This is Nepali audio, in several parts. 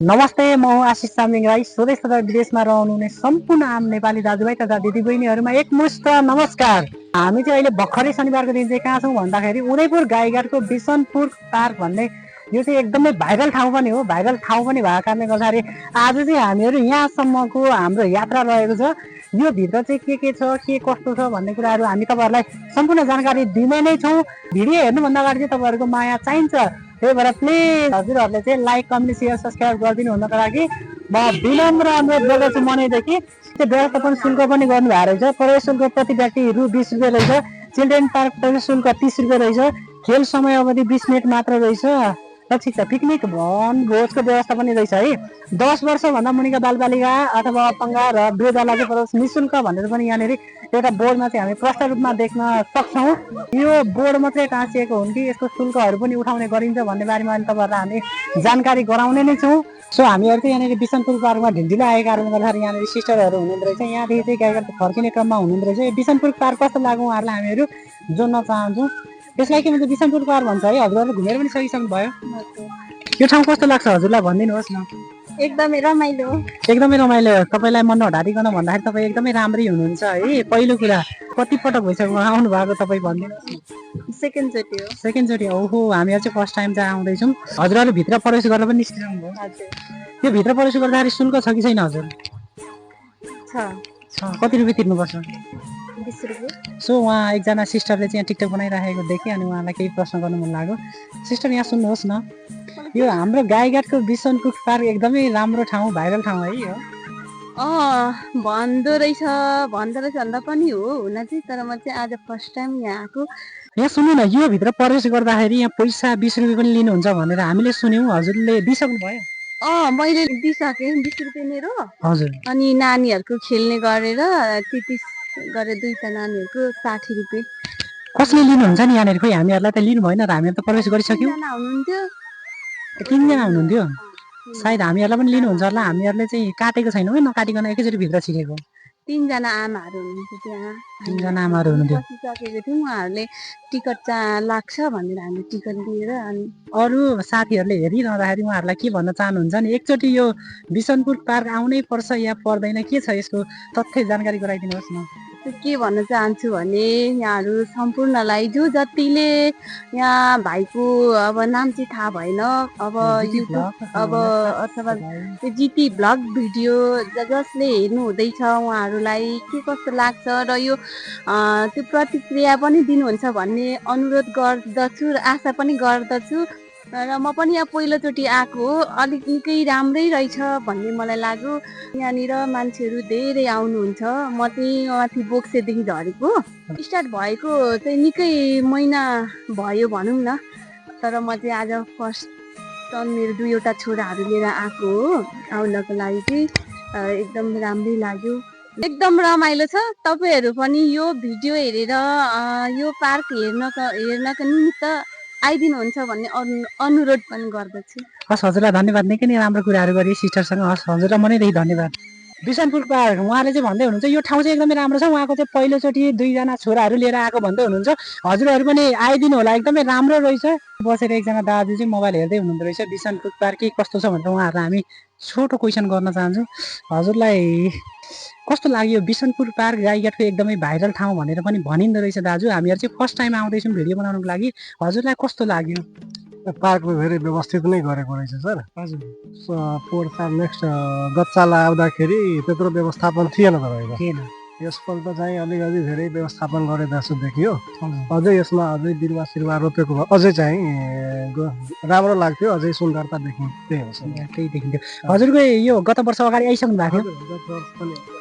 नमस्ते, म हुँ आशिष चामलिङ राई। स्वदेश तथा विदेशमा रहनुहुने सम्पूर्ण आम नेपाली दाजुभाइ तथा दिदीबहिनीहरूमा एकमुष्ट नमस्कार। हामी चाहिँ अहिले भर्खरै शनिबारको दिन चाहिँ कहाँ छौँ भन्दाखेरि उदयपुर गाईघाटको बिसनपुर पार्क भन्ने यो चाहिँ एकदमै भाइरल ठाउँ पनि हो। भाइरल ठाउँ पनि भएको कारणले गर्दाखेरि आज चाहिँ हामीहरू यहाँसम्मको हाम्रो यात्रा रहेको छ। यो भित्र चाहिँ के छ, के कस्तो छ भन्ने कुराहरू हामी तपाईँहरूलाई सम्पूर्ण जानकारी दिने नै छौँ। भिडियो हेर्नुभन्दा अगाडि चाहिँ तपाईँहरूको माया चाहिन्छ। त्यही भएर प्लिज हजुरहरूले चाहिँ लाइक, कमेन्ट, सेयर, सब्सक्राइब गरिदिनु हुनको लागि म विनम्र अनुरोध गर्दछु मनैदेखि। त्यो व्यवस्थापन शुल्क पनि गर्नुभएको रहेछ। प्रवेश शुल्क प्रति व्यक्ति रु 20 रुपियाँ रहेछ। चिल्ड्रेन पार्क प्रवेश शुल्क 30 रुपियाँ रहेछ। खेल समय अवधि 20 मिनट मात्र रहेछ। र ठिक छ, पिकनिक भोजको व्यवस्था पनि रहेछ है। 10 वर्षभन्दा मुनिका बालबालिका अथवा अपाङ्ग र वृद्धलाई चाहिँ प्रवेश निःशुल्क भनेर पनि यहाँनिर एउटा बोर्डमा चाहिँ हामी प्रष्ट रूपमा देख्न सक्छौँ। यो बोर्ड मात्रै टाँसिएको हुन् कि यसको शुल्कहरू पनि उठाउने गरिन्छ भन्ने बारेमा अहिले तपाईँहरूलाई हामी जानकारी गराउने नै छौँ। सो हामीहरू चाहिँ यहाँनिर बिसनपुर पार्कमा ढिलो आएको कारणले गर्दाखेरि यहाँनिर सिस्टरहरू हुनुहुँदो रहेछ। यहाँदेखि चाहिँ गाईघाट फर्किने क्रममा हुनुहुँदो रहेछ। यो बिसनपुर पार्क कस्तो लाग्यो उहाँहरूलाई हामीहरू जोड्न चाहन्छौँ। त्यसलाई के भन्छ, बिसनपुर पार्क भन्छ है। हजुरहरूले घुमेर पनि सकिसक्नु भयो। यो ठाउँ कस्तो लाग्छ हजुरलाई भनिदिनुहोस् न। एकदमै रमाइलो। एकदमै रमाइलो। तपाईँलाई मन नढारिकन भन्दाखेरि तपाईँ एकदमै राम्रै हुनुहुन्छ है। पहिलो कुरा कति पटक भइसक्यो आउनु भएको तपाईँ भनिदिनुहोस् न। सेकेन्डचोटि हो। सेकेन्डचोटि। ओहो, हामीहरू चाहिँ फर्स्ट टाइम चाहिँ आउँदैछौँ। हजुरहरू भित्र प्रवेश गरेर पनि निस्किसक्नु भयो। हजुर। यो भित्र प्रवेश गर्दाखेरि शुल्क छ कि छैन हजुर? छ। कति रुपियाँ तिर्नुपर्छ? 20 रुपियाँ। सो उहाँ एकजना सिस्टरले चाहिँ यहाँ टिकटक बनाइराखेको देखेँ अनि उहाँलाई केही प्रश्न गर्नु मन लाग्यो। सिस्टर यहाँ सुन्नुहोस् न, यो हाम्रो गाईघाटको बिसनपुर पार्क एकदमै राम्रो ठाउँ, भाइरल ठाउँ है यो? भन्दो रहेछ भन्दा पनि हो हुन चाहिँ, तर म चाहिँ आज फर्स्ट टाइम यहाँ आएको। यहाँ सुन्नु न, यो भित्र प्रवेश गर्दाखेरि यहाँ पैसा 20 रुपियाँ पनि लिनुहुन्छ भनेर हामीले सुन्यौँ। हजुरले दिइसक्नु भयो? मैले दिइसकेँ 20 रुपियाँ मेरो। हजुर। अनि नानीहरूको खेल्ने गरेर 33 गरेर दुईटा नानीहरूको 60 रुपियाँ। कसले लिनुहुन्छ नि यहाँनिर? खोइ हामीहरूलाई त लिनु भएन र हामीहरू त प्रवेश गरिसक्यौँ। 3जना हुनुहुन्थ्यो। सायद हामीहरूलाई पनि लिनुहुन्छ होला। हामीहरूले चाहिँ काटेको छैनौँ है, नकाटिकन एकैचोटि भित्र छिरेको। 3जना आमाहरू हुनुहुन्थ्यो त्यहाँ। 3जना आमाहरू हुनुहुन्थ्यो। बसिसकेको थियौँ, उहाँहरूले टिकट लाग्छ भनेर हामीले टिकट लिएर। अनि अरू साथीहरूले हेरिरहँदाखेरि उहाँहरूलाई के भन्न चाहनुहुन्छ नि? एकचोटि यो बिसनपुर पार्क आउनै पर्छ या पर्दैन, के छ यसको तथ्य जानकारी गराइदिनुहोस् न। के भन्न चाहन्छु भने यहाँहरू सम्पूर्णलाई जो जतिले यहाँ भाइको अब नाम चाहिँ थाहा भएन, अब युट्युब अथवा जिटी भ्लग भिडियो जसले हेर्नु हुँदैछ उहाँहरूलाई के कस्तो लाग्छ र यो त्यो प्रतिक्रिया पनि दिनुहुन्छ भन्ने अनुरोध गर्दछु र आशा पनि गर्दछु। र म पनि यहाँ पहिलोचोटि आएको हो, अलिक निकै राम्रै रहेछ भन्ने मलाई लाग्यो। यहाँनिर मान्छेहरू धेरै आउनुहुन्छ। म चाहिँ माथि बोक्सेदेखि झरेको, स्टार्ट भएको चाहिँ निकै महिना भयो भनौँ न, तर म चाहिँ आज फर्स्ट टाइम मेरो 2वटा छोराहरू लिएर आएको हो। आउनको लागि चाहिँ एकदम राम्रै लाग्यो, एकदम रमाइलो छ। तपाईँहरू पनि यो भिडियो हेरेर यो पार्क हेर्नको निमित्त आइदिनुहुन्छ भन्ने अनुरोध पनि गर्दछु। हस्, हजुरलाई धन्यवाद। निकै नै राम्रो कुराहरू गरे सिस्टरसँग। हस्, हजुरलाई मनैदेखि धन्यवाद। बिसनपुर पार्क उहाँले चाहिँ भन्दै हुनुहुन्छ यो ठाउँ चाहिँ एकदमै राम्रो छ। उहाँको चाहिँ पहिलोचोटि 2जना छोराहरू लिएर आएको भन्दै हुनुहुन्छ। हजुरहरू पनि आइदिनु होला, एकदमै राम्रो रहेछ। बसेर एकजना दाजु चाहिँ मोबाइल हेर्दै हुनुहुँदो रहेछ। बिसनपुर पार्क के कस्तो छ भनेर उहाँहरूलाई हामी छोटो क्वेसन गर्न चाहन्छौँ। हजुरलाई कस्तो लाग्यो? बिसनपुर पार्क गाईघाटको एकदमै भाइरल ठाउँ भनेर पनि भनिँदो रहेछ दाजु। हामीहरू चाहिँ फर्स्ट टाइम आउँदैछौँ भिडियो बनाउनुको लागि। हजुरलाई कस्तो लाग्यो? पार्कमा धेरै व्यवस्थित नै गरेको रहेछ सर। हजुर। पोहोर साल नेक्स्ट गतसाल आउँदाखेरि त्यत्रो व्यवस्थापन थिएन तपाईँको। थिएन। यसपल्ट चाहिँ अलिकति धेरै व्यवस्थापन गरे जस्तो देखियो। अझै यसमा अझै बिरुवा सिरुवा रोपेको भए अझै चाहिँ राम्रो लाग्थ्यो, अझै सुन्दरता देखिन्थ्यो। त्यही हो सर, त्यही देखिन्थ्यो। हजुरको यो गत वर्ष अगाडि आइसक्नु भएको थियो?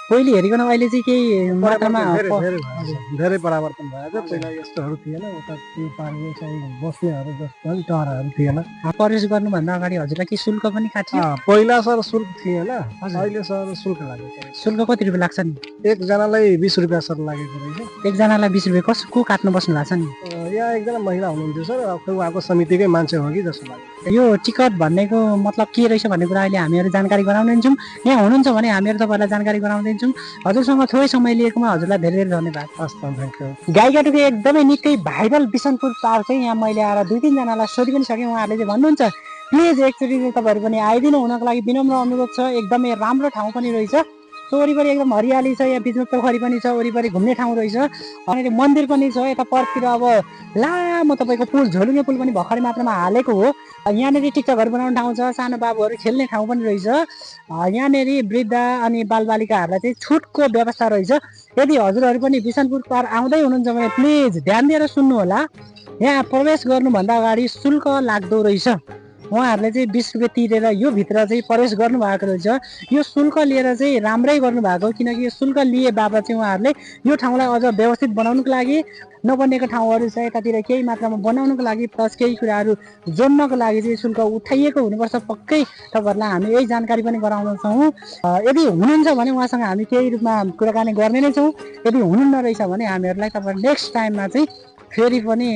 पहिले हेरिकन अहिले चाहिँ केही मात्रामा धेरै परिवर्तन भयो। पहिला यस्तोहरू थिएन, उता पार्ने चाहिँ बस्नेहरू जस्तो टहराहरू थिएन। प्रवेश गर्नुभन्दा अगाडि हजुरलाई के शुल्क पनि काटियो? पहिला सर शुल्क थिएन, अहिले सर शुल्क लागेको। शुल्क कति रुपियाँ लाग्छ नि? एकजनालाई 20 रुपियाँ सर लागेको रहेछ। एकजनालाई 20 रुपियाँ। को काट्नु बस्नु भएको छ नि? यहाँ एकजना महिला हुनुहुन्थ्यो सर, उहाँको समितिकै मान्छे हो कि जस्तो लाग्यो। यो टिकट भन्नेको मतलब के रहेछ भन्ने कुरा अहिले हामीहरू जानकारी गराउँदैछौँ। यहाँ हुनुहुन्छ भने हामीहरू तपाईँहरूलाई जानकारी गराउँदैछौँ। हजुरसँग थोरै समय लिएकोमा हजुरलाई धेरै धेरै धन्यवाद। हस् त, थ्याङ्क यू। गाईघाटको एकदमै निकै भाइरल बिसनपुर पार्क चाहिँ यहाँ मैले आएर 2-3जनालाई सोधि पनि सकेँ। उहाँहरूले चाहिँ भन्नुहुन्छ प्लिज एकचोटि चाहिँ तपाईँहरू पनि आइदिनु हुनको लागि विनम्र अनुरोध छ। एकदमै राम्रो ठाउँ पनि रहेछ। सो वरिपरि एकदम हरियाली छ। यहाँ बिचमा पोखरी पनि छ। वरिपरि घुम्ने ठाउँ रहेछ अनि मन्दिर पनि छ। यता पर्तिर अब लामो तपाईँको पुल झोलुङ्गे पुल पनि भर्खरै मात्रामा हालेको हो। यहाँनिर टिकटकहरू बनाउने ठाउँ छ। सानो बाबुहरू खेल्ने ठाउँ पनि रहेछ। यहाँनिर वृद्ध अनि बालबालिकाहरूलाई चाहिँ छुटको व्यवस्था रहेछ। यदि हजुरहरू पनि बिसनपुर पार्क आउँदै हुनुहुन्छ भने प्लिज ध्यान दिएर सुन्नु होला। यहाँ प्रवेश गर्नुभन्दा अगाडि शुल्क लाग्दो रहेछ। उहाँहरूले चाहिँ 20 रुपियाँ तिरेर यो भित्र चाहिँ प्रवेश गर्नुभएको रहेछ। यो शुल्क लिएर चाहिँ राम्रै गर्नुभएको, किनकि यो शुल्क लिए बापत चाहिँ उहाँहरूले यो ठाउँलाई अझ व्यवस्थित बनाउनुको लागि नबनेको ठाउँहरू छ यतातिर केही मात्रामा बनाउनुको लागि प्लस केही कुराहरू जोड्नको लागि चाहिँ शुल्क उठाइएको हुनुपर्छ। पक्कै तपाईँहरूलाई हामी यही जानकारी पनि गराउँछौँ। यदि हुनुहुन्छ भने उहाँसँग हामी केही रूपमा कुराकानी गर्ने नै छौँ। यदि हुनुहुन्न रहेछ भने हामीहरूलाई तपाईँ नेक्स्ट टाइममा चाहिँ फेरि पनि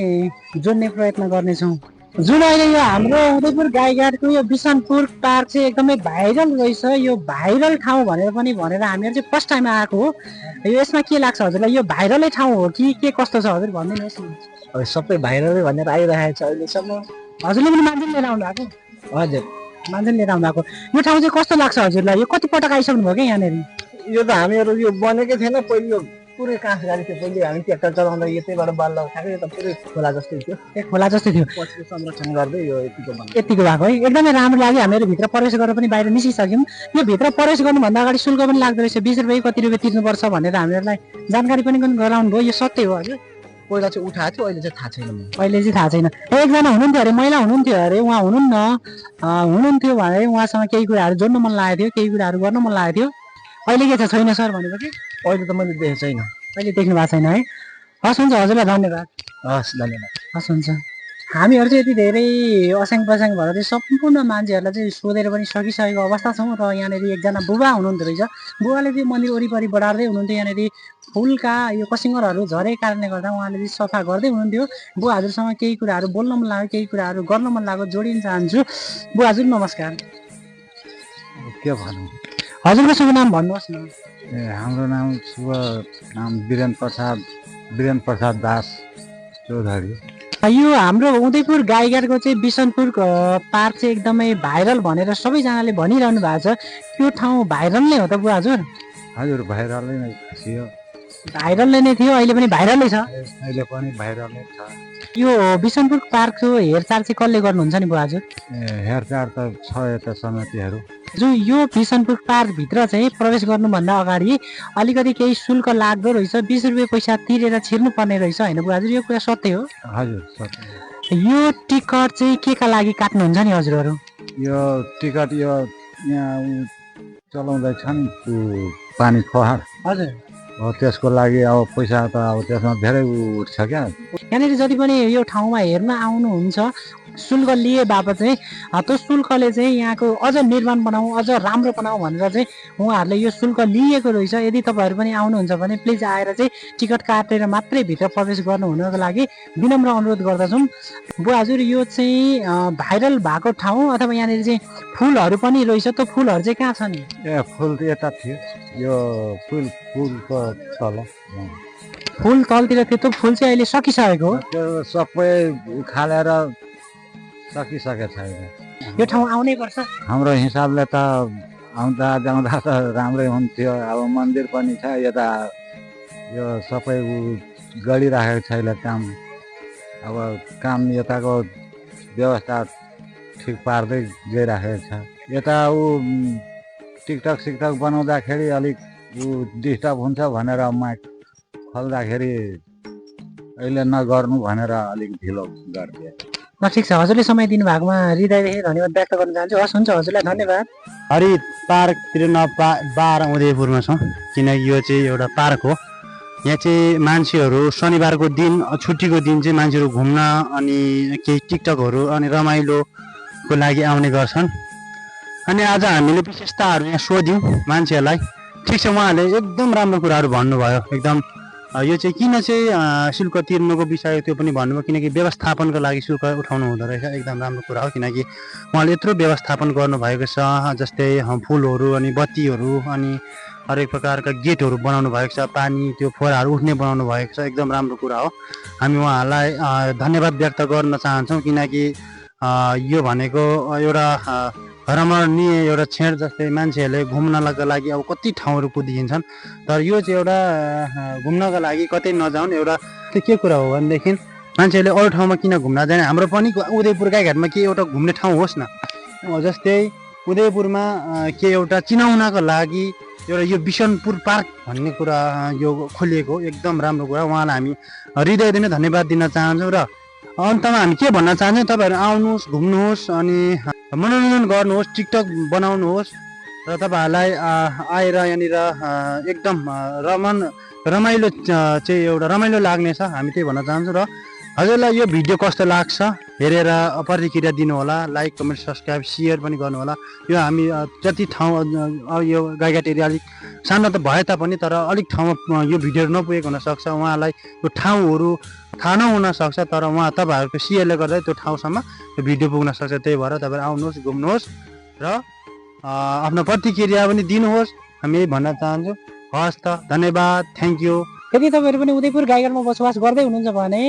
जोड्ने प्रयत्न गर्नेछौँ। जुन अहिले यो हाम्रो उदयपुर गाईघाटको यो बिसनपुर पार्क चाहिँ एकदमै भाइरल रहेछ। यो भाइरल ठाउँ भनेर हामीहरू चाहिँ फर्स्ट टाइम आएको हो। यो यसमा के लाग्छ हजुरलाई? यो भाइरलै ठाउँ हो कि के कस्तो छ हजुर भनिदिनुहोस् न। अब सबै भाइरलै भनेर आइरहेको छ अहिलेसम्म। हजुरले पनि मान्छे लिएर आउनु भएको? हजुर, मान्छे लिएर आउनु भएको। यो ठाउँ चाहिँ कस्तो लाग्छ हजुरलाई? यो कति पटक आइसक्नु भयो क्या यहाँनिर? यो त हामीहरू यो बनेकै थिएन पहिले। यो पुरै काँस गाडी थियो पहिले। हामी ट्र्याक्टर चलाउँदा यतैबाट बल्ल उठाएको। यो त पुरै खोला जस्तै थियो। एक खोला जस्तै थियो। पछि संरक्षण गर्दै यो यतिको बन्द। यतिको भएको है। एकदमै राम्रो लाग्यो। हामीहरू भित्र प्रवेश गरेर पनि बाहिर निस्किसक्यौँ। यो भित्र प्रवेश गर्नुभन्दा अगाडि शुल्क पनि लाग्दो रहेछ। 20 रुपियाँ कति रुपियाँ तिर्नुपर्छ भनेर हामीहरूलाई जानकारी पनि गराउनु भयो। यो सत्य हो हजुर? पहिला चाहिँ उठाएको थियो, अहिले चाहिँ थाहा छैन मलाई। अहिले चाहिँ थाहा छैन। एकजना हुनुहुन्थ्यो अरे, महिला हुनुहुन्थ्यो अरे, उहाँ हुनुहुन्थ्यो भने उहाँसँग केही कुराहरू जोड्न मन लागेको थियो, केही कुराहरू गर्न मन लागेको थियो। अहिले के छ? छैन सर भनेपछि अहिले त मैले देखेको छैन। अहिले देख्नु भएको छैन है। हस् हुन्छ, हजुरलाई धन्यवाद। हस्, धन्यवाद। हस् हुन्छ। हामीहरू चाहिँ यति धेरै असाङ पसाङ भएर चाहिँ सम्पूर्ण मान्छेहरूलाई चाहिँ सोधेर पनि सकिसकेको अवस्था छौँ। र यहाँनिर एकजना बुबा हुनुहुन्थ्यो रहेछ। बुबाले चाहिँ मन्दिर वरिपरि बढार्दै हुनुहुन्थ्यो। यहाँनिर फुलका यो कसिङ्गरहरू झरेको कारणले गर्दा उहाँले चाहिँ सफा गर्दै हुनुहुन्थ्यो। बुबा हजुरसँग केही कुराहरू बोल्न मन लाग्यो, केही कुराहरू गर्न मन लाग्यो, जोडिन चाहन्छु। बुबा हजुर नमस्कार। के भनौँ? हजुरको शुभ नाम भन्नुहोस् न। हाम्रो शुभ नाम वीरेन्द्र प्रसाद दास चौधरी। यो हाम्रो उदयपुर गाईघाटको चाहिँ बिसनपुर पार्क चाहिँ एकदमै भाइरल भनेर सबैजनाले भनिरहनु भएको छ। यो ठाउँ भाइरल नै हो त बुवा हजुर? हजुर, भाइरलै नै थियो। भाइरलै नै थियो, अहिले पनि भाइरलै छ। अहिले पनि भाइरलै छ। यो बिसनपुर पार्कको हेरचाह चाहिँ कसले गर्नुहुन्छ नि बुवा हजुर? हेरचाह त छ यता समितिहरू। जो यो बिसनपुर पार्कभित्र चाहिँ प्रवेश गर्नुभन्दा अगाडि अलिकति केही शुल्क लाग्दो रहेछ। 20 रुपियाँ पैसा तिरेर छिर्नु पर्ने रहेछ होइन बुवा हजुर? यो कुरा सत्य हो? हजुर, सत्य। यो टिकट चाहिँ के का लागि काट्नुहुन्छ नि हजुरहरू? यो टिकट यो यहाँ चलाउँदैछन् पानी फोहार। हजुर। हो त्यसको लागि अब पैसा त अब त्यसमा धेरै उठ्छ क्या। यहाँनिर जति पनि यो ठाउँमा हेर्न आउनुहुन्छ शुल्क लिए बापत चाहिँ त्यो शुल्कले चाहिँ यहाँको अझ निर्माण बनाऊ, अझ राम्रो बनाऊ भनेर चाहिँ उहाँहरूले यो शुल्क लिएको रहेछ। यदि तपाईँहरू पनि आउनुहुन्छ भने प्लिज आएर चाहिँ टिकट काटेर मात्रै भित्र प्रवेश गर्नु हुनको लागि विनम्र अनुरोध गर्दछौँ। बुवा हजुर यो चाहिँ भाइरल भएको ठाउँ अथवा यहाँनिर चाहिँ फुलहरू पनि रहेछ, त्यो फुलहरू चाहिँ कहाँ छ नि? ए फुल यता थियो। यो फुलको तल फुल तलतिर थियो, त्यो फुल चाहिँ अहिले सकिसकेको हो। त्यो सबै उखालेर सकिसकेको छैन। यो ठाउँ आउनै पर्छ। हाम्रो हिसाबले त आउँदा जाउँदा त राम्रै हुन्थ्यो। अब मन्दिर पनि छ यता, यो सबै गरिराखेको छैन काम। अब काम यताको व्यवस्था ठिक पार्दै गइराखेको छ। यता टिकटक सिकटक बनाउँदाखेरि अलिक डिस्टर्ब हुन्छ भनेर माइक खोल्दाखेरि अहिले नगर्नु भनेर अलिक ढिलो गरिदिए। ल ठिक छ, हजुरले समय दिनुभएकोमा हृदयदेखि धन्यवाद व्यक्त गर्न चाहन्छु। हस् हुन्छ, हजुरलाई धन्यवाद। हरित पार्क 12 उदयपुरमा छौँ, किनकि यो चाहिँ एउटा पार्क हो। यहाँ चाहिँ मान्छेहरू शनिबारको दिन छुट्टीको दिन चाहिँ मान्छेहरू घुम्न अनि केही टिकटकहरू अनि रमाइलोको लागि आउने गर्छन्। अनि आज हामीले विशेषताहरू यहाँ सोध्यौँ मान्छेहरूलाई। ठिक छ, उहाँहरूले एकदम राम्रो कुराहरू भन्नुभयो। एकदम यो चाहिँ किन चाहिँ शुल्क तिर्नुको विषय त्यो पनि भन्नुभयो किनकि व्यवस्थापनको लागि शुल्क उठाउनु हुँदो रहेछ एकदम राम्रो कुरा हो किनकि उहाँले यत्रो व्यवस्थापन गर्नुभएको छ जस्तै फुलहरू अनि बत्तीहरू अनि हरेक प्रकारका गेटहरू बनाउनु भएको छ पानी त्यो फोहोराहरू उठ्ने बनाउनु भएको छ एकदम राम्रो कुरा हो हामी उहाँलाई धन्यवाद व्यक्त गर्न चाहन्छौँ किनकि यो भनेको एउटा भ्रमणीय एउटा क्षण जस्तै मान्छेहरूले घुम्नका लागि अब कति ठाउँहरू कुदिन्छन् तर यो चाहिँ एउटा घुम्नका लागि कतै नजाउन् एउटा त्यो के कुरा हो भनेदेखि मान्छेहरूले अरू ठाउँमा किन घुम्न जाने हाम्रो पनि उदयपुर गाईघाटमा के एउटा घुम्ने ठाउँ होस् न जस्तै उदयपुरमा के एउटा चिनाउनको लागि एउटा यो बिसनपुर पार्क भन्ने कुरा यो खोलिएको एकदम राम्रो कुरा उहाँलाई हामी हृदयदेखि नै धन्यवाद दिन चाहन्छौँ र अन्तमा हामी के भन्न चाहन्छौँ तपाईँहरू आउनुहोस् घुम्नुहोस् अनि मनोरञ्जन गर्नुहोस् टिकटक बनाउनुहोस् र तपाईँहरूलाई आएर यहाँनिर एकदम रमाइलो चाहिँ एउटा रमाइलो लाग्नेछ हामी त्यही भन्न चाहन्छौँ र हजुरलाई यो भिडियो कस्तो लाग्छ हेरेर प्रतिक्रिया दिनुहोला लाइक कमेन्ट सब्सक्राइब सेयर पनि गर्नुहोला यो हामी जति ठाउँ यो गाईघाट एरिया अलिक सानो त भए तापनि तर अलिक ठाउँमा यो भिडियोहरू नपुगेको हुनसक्छ उहाँलाई त्यो ठाउँहरू थाहा नहुन सक्छ तर उहाँ तपाईँहरूको सेयरले गर्दा त्यो ठाउँसम्म त्यो भिडियो पुग्न सक्छ त्यही भएर तपाईँहरू आउनुहोस् घुम्नुहोस् र आफ्नो प्रतिक्रिया पनि दिनुहोस् हामी यही भन्न चाहन्छौँ हस् त धन्यवाद थ्याङ्क यू यदि तपाईँहरू पनि उदयपुर गाईघाटमा बसोबास गर्दै हुनुहुन्छ भने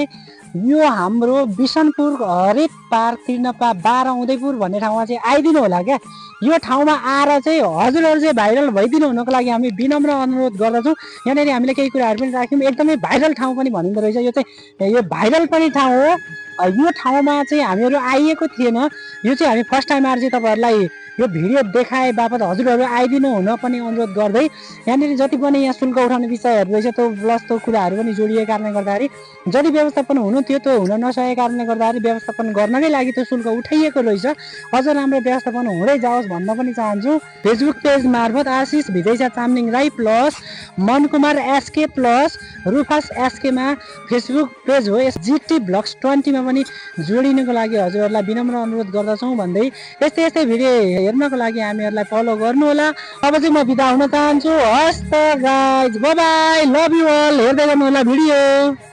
यो हाम्रो बिसनपुर हरेक पार्क तिर्नपा 12 उदयपुर भन्ने ठाउँमा चाहिँ आइदिनु होला क्या यो ठाउँमा आएर चाहिँ हजुरहरू चाहिँ भाइरल भइदिनु हुनको लागि हामी विनम्र अनुरोध गर्दछौँ यहाँनिर हामीले केही कुराहरू पनि राख्यौँ एकदमै भाइरल ठाउँ पनि भनिँदो रहेछ यो चाहिँ यो भाइरल पनि ठाउँ हो यो ठाउँमा चाहिँ हामीहरू आइएको थिएन यो चाहिँ हामी फर्स्ट टाइम आएर चाहिँ तपाईँहरूलाई यो भिडियो देखाए बापत हजुरहरू आइदिनु हुन पनि अनुरोध गर्दै यहाँनिर जति पनि यहाँ शुल्क उठाउने विषयहरू रहेछ त्यो प्लस त्यो कुराहरू पनि जोडिएको कारणले गर्दाखेरि जति व्यवस्थापन हुनु थियो त्यो हुन नसकेको कारणले गर्दाखेरि व्यवस्थापन गर्नकै लागि त्यो शुल्क उठाइएको रहेछ अझ राम्रो व्यवस्थापन हुँदै जाओस् भन्न पनि चाहन्छु फेसबुक पेज मार्फत Ashish Bijaysa Chamling Rai plus Mankumar SK plus Rufus एसकेमा फेसबुक पेज हो जिटी ब्लग्स 20 मा पनि जोडिनुको लागि हजुरहरूलाई विनम्र अनुरोध गर्दछौँ भन्दै यस्तै यस्तै भिडियो हेर्नको लागि हामीहरूलाई फलो गर्नुहोला अब चाहिँ म बिदा हुन चाहन्छु हस् त guys bye bye love you all हेर्दै गर्नुहोला भिडियो